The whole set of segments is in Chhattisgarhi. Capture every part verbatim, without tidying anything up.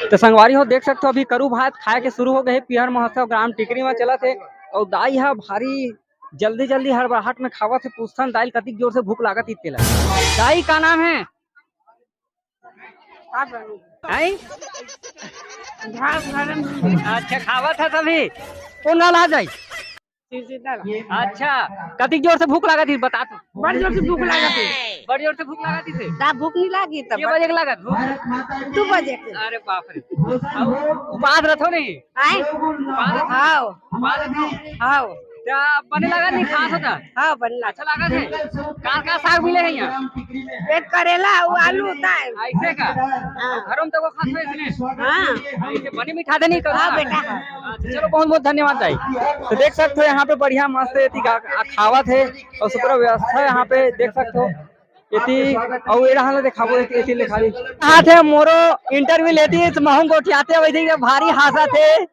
तो संगवारी हो, देख सकथो, अभी करू भात खाए के शुरू हो गए हे। पिहर महोत्सव ग्राम टिकरी में चलत हे, अउ दाई ह भारी जल्दी जल्दी हड़बड़ाहट में खावत हे। पूछथन दाई ल कतिक जोर से भूख लागत हे तेला। दाई, का नाम है? आई? अच्छा, खावत हे सभी। कौन गाँव ला हस दाई? अच्छा, कतिक जोर से भूख लागत हे, बता तो। बड़ जोर से भूख लागत हे। बड़ जोर से भूख लागत हे। ता भूख नहीं लागी तब। के बजे के लागत भूख? दू बजे के। अरे बाप रे। अउ उपास रथो नहीं? आए? उपास रथो? हाँ। उपास रथो? हाँ। क्या बने लागत नहीं, खास होता? हाँ, बने लागत। अच्छा लागत हे। का का साग मिले हे यहाँ? एक करेला, वो आलू होता है। ऐसे का? हाँ। घरों में तो वो खास हो इसने? हाँ। ऐसे बने मिठा दे नहीं करो हाँ ना? बेटा। अच्छा, चलो, बहुत बहुत धन्यवाद दाई। तो देख सकते हो, यहाँ पे बढ़िया मस्त एती का खावत हे, अउ सुपर व्यवस्था यहाँ पे देख सकते हो। एती अउ एड़ा हाला देखाबो, एती, एती लेखा दी। हाथ है मोरो interview लेती, तो महूं गोठियाते हुए थी, भारी हांसत हे।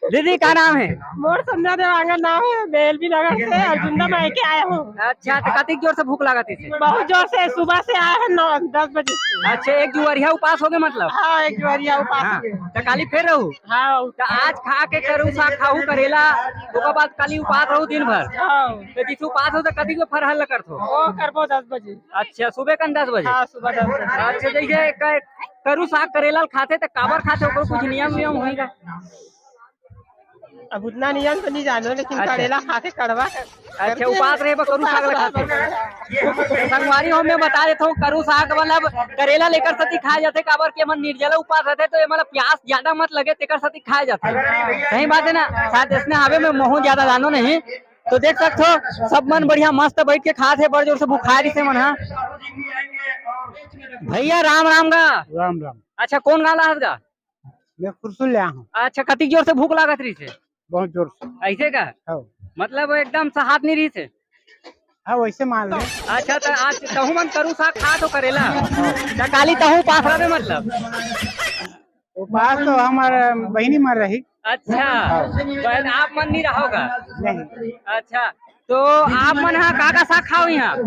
दीदी, का नाम है? मोर संध्या देवांगन नाम है, मैं एलबी नगर से अर्जुंदा मायके आया हूँ। अच्छा, तो कतिक जोर से भूख लागत हे? बहुत जोर से, सुबह से आया है नौ दस बजे से। अच्छा, एक जुवरिया उपास हो गए मतलब? हाँ, एक जुवरिया उपास हाँ, हो गए। तो काली फिर रहू? हाँ। तो आज खा के करू साग खाहू करेला, ओकर बाद काली उपास रहू दिन भर। हाँ। तो जिस उपास हो तो कतिक फरहर ल करथो? वो करबो दस बजे। अच्छा, सुबह कन दस बजे? हाँ, सुबह दस बजे। अच्छा, जैसे क-, करू साग करेला ल खाथे तो काबर खाथे, ओकर कुछ नियम नियम होही का? अब उतना नियम तो नहीं जानो, लेकिन अच्छा। करेला खाथे कड़वा। अच्छा, उपास रहे बा करू साग ल खाथे। संगवारी हो, मैं बता देता हूँ, करू साग मतलब करेला ल एकर सेती खाए जाथे, काबर के एमन निर्जला उपास रहथे, तो एमन ल प्यास ज्यादा मत लगे, तेकर सेती खाए जाथे। सही बात है ना? शायद इसने हवे में महूं ज्यादा जानो नहीं। तो देख सकथो, सब मन बढ़िया मस्त बैठ के खात हे, बड़ जोर से भुखाए रिसे मन हा। भैया, राम राम गा। राम राम। अच्छा, कौन गाँव ला हस गा? मैं कुरसुल ले आया हूँ। अच्छा, कतिक जोर से भूख लागत रहिस हे? बहुत जोर से। ऐसे का? हाँ। मतलब एकदम सहात नहीं रहिस हे? हाँ, वैसे मान ले। अच्छा, तो आज तहू मन करू साग खात हो करेला? तो काली तहू उपास रहबे मतलब? उपास तो हमार बहिनी मर रही। अच्छा, हाँ। बहन आप मन नहीं रहो गा? नहीं। अच्छा, तो आप मन हा का का साग खाओ यहाँ?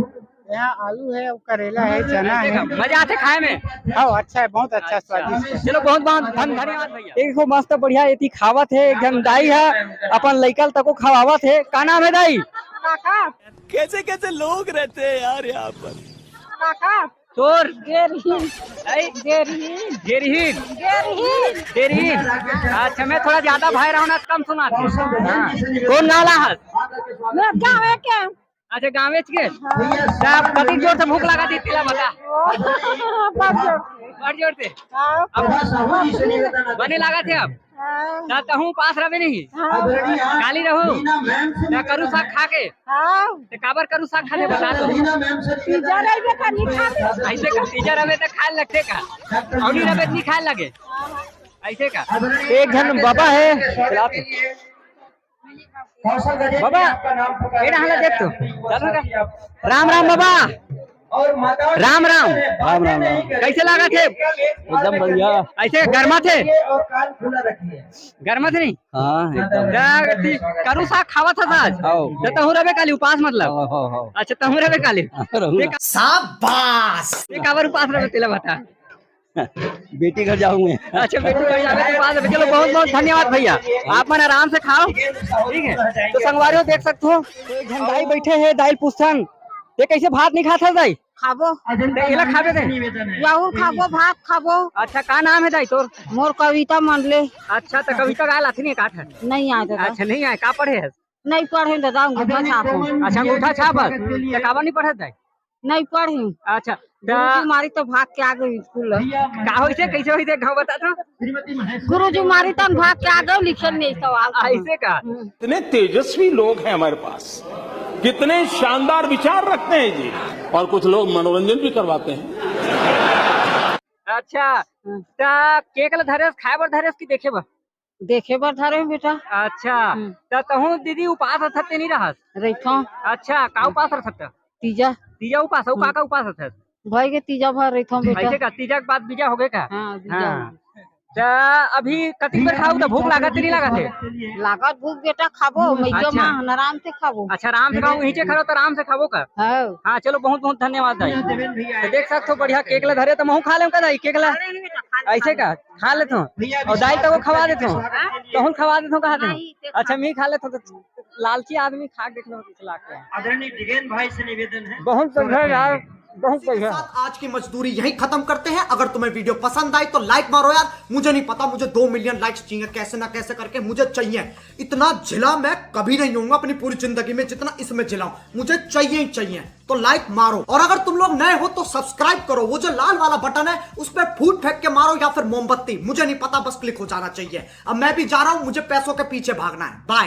यहाँ आलू है, करेला है, चना है। मजा आथे खाए में? हाँ, अच्छा है, बहुत अच्छा, अच्छा। स्वादिष्ट है। चलो, बहुत बहुत धन-, धन्यवाद भैया। एक ठो मस्त बढ़िया एती खावत हे, एक झन दाई हे, अपन लइका ल तको खवावत हे। का नाम हे दाई? काका। कैसे कैसे लोग रहते हैं यार यहाँ पर। काका। तोर? गेरहीन। आई? गेरहीन। गेरहीन? गेरहीन। गेरहीन। अच्छा, मैं थोड़ा ज्यादा भाई रहूँ ना, कम सुनाथे। हाँ। कौन गाँव ला हस? मैं गाँव है क्या? अच्छा, गाँवेच के? हाँ। त कतिक जोर से भूख लागत हे, तेला बता। बड़ जोर से। बड़ जोर से? हाँ। अब बने लागत हे अब? हाँ। त तहूँ उपास रहबे नहीं? हाँ। काली रहू? त करू साग खा के? हाँ। त काबर करू साग खाथे, बता तो। तीजा रहिबे त नहीं खाबे। ऐसे का? तीजा रहबे त खाए लगथे का? अउ नहीं रहबे त नहीं खाए लगे? ऐसे का? एक झन बाबा हे, बाबा, एड़ा हाला देख तो। राम राम बाबा। राम राम। राम राम। कैसे लागत हे? एकदम बढ़िया। ऐसे गरमाथे? गरमाथे नहीं? हाँ, एकदम। करू साग खावत हस आज? हाँ। त तहूँ रहबे काली उपास मतलब? हाँ, हाँ, हाँ। अच्छा, तहूँ रहबे काली। रहूँ ना। शाबाश। ये काबर उपास रहबे, तेला बता। बेटी घर जाऊंगे। अच्छा, बेटी घर जावे के बाद, चलो, बहुत बहुत धन्यवाद भैया, आप मन आराम से खाओ, ठीक है। तो संगवारी हो, देख सकते हो, तो एक झन दाई बैठे हे, दाई ल पूछथन, ये कैसे भात नहीं खात हस दाई? खाबो। ते एला खाबे ते? याहू खाबो, भात खाबो। अच्छा, का नाम हे दाई तोर? मोर कविता मंडले। अच्छा, तो कविता गाय लाथी नहीं काट है? नहीं आए दादा। अच्छा, नहीं आए, का पढ़े है? नहीं पढ़े दादा, अंगूठा छाप हूँ। अच्छा, अंगूठा छाप हस? तो काबर नहीं पढ़त दाई? नहीं पढ़ी। अच्छा, गुरुजी मारी तो भाग के आ गई स्कूल। का होइसे, कैसे होइसे, गाँव बता तो। गुरुजी मारी तो भाग के आ गई, लिखे नहीं सवाल। ऐसे का? हम्म। इतने तेजस्वी लोग हैं हमारे पास, कितने शानदार विचार रखते हैं जी, और कुछ लोग मनोरंजन भी करवाते हैं। अच्छा, हम्म। त केक ल धरेस, खाए बर धरेस कि देखे बर? देखे बर धरे हूँ बेटा। अच्छा, हम्म। त तहूँ दीदी उपास रथत ते नहीं रहस? रहिथों। अच्छा, का उपास रथत? तीजा। तीजा उपास, अउ का हम्म। का उपास रथत? भाई के तीजा भर रहिथों बेटा। ऐसे का? तीजा के बाद बीजा हो गए का? हाँ, बीजा हाँ। हो गए। त अभी कतिक बेर खाऊ त भूख लागत नहीं लागत हे? लागत भूख बेटा खाबो, मैं जो अच्छा। माँ आराम से खाबो। अच्छा, आराम से खाऊ, इहिचे खड़ो त आराम से खाबो का? हाँ। हाँ, चलो, बहुत बहुत धन्यवाद दाई। तो देख सकते हो, बढ़िया केक ला धरे, तो महू खा लेम का दाई, केक ला? अरे नहीं बेटा, ऐसे का खा लेथों। अउ दाई तो खवा देथों। कहूँ खवा देथों, कहा देथों। अच्छा, मैं खा लेथों। तो लालची आदमी खा के देख लो, इस लाख का। आदरणीय डिगेन भाई से निवेदन है। बहुत बढ़िया यार, बहुत बढ़िया। आज की मजदूरी यहीं खत्म करते हैं। अगर तुम्हें वीडियो पसंद आई तो लाइक मारो यार। मुझे नहीं पता, मुझे दो मिलियन लाइक्स चाहिए, कैसे ना कैसे करके मुझे चाहिए। इतना झिला मैं कभी नहीं होऊंगा अपनी पूरी जिंदगी में, जितना इसमें झिला हूं। मुझे चाहिए ही चाहिए, तो लाइक मारो। और अगर तुम लोग नए हो तो सब्सक्राइब करो। वो जो लाल वाला बटन है, उस पर फूट फेंक के मारो या फिर मोमबत्ती, मुझे नहीं पता, बस क्लिक हो जाना चाहिए। अब मैं भी जा रहा हूं, मुझे पैसों के पीछे भागना है। बाय।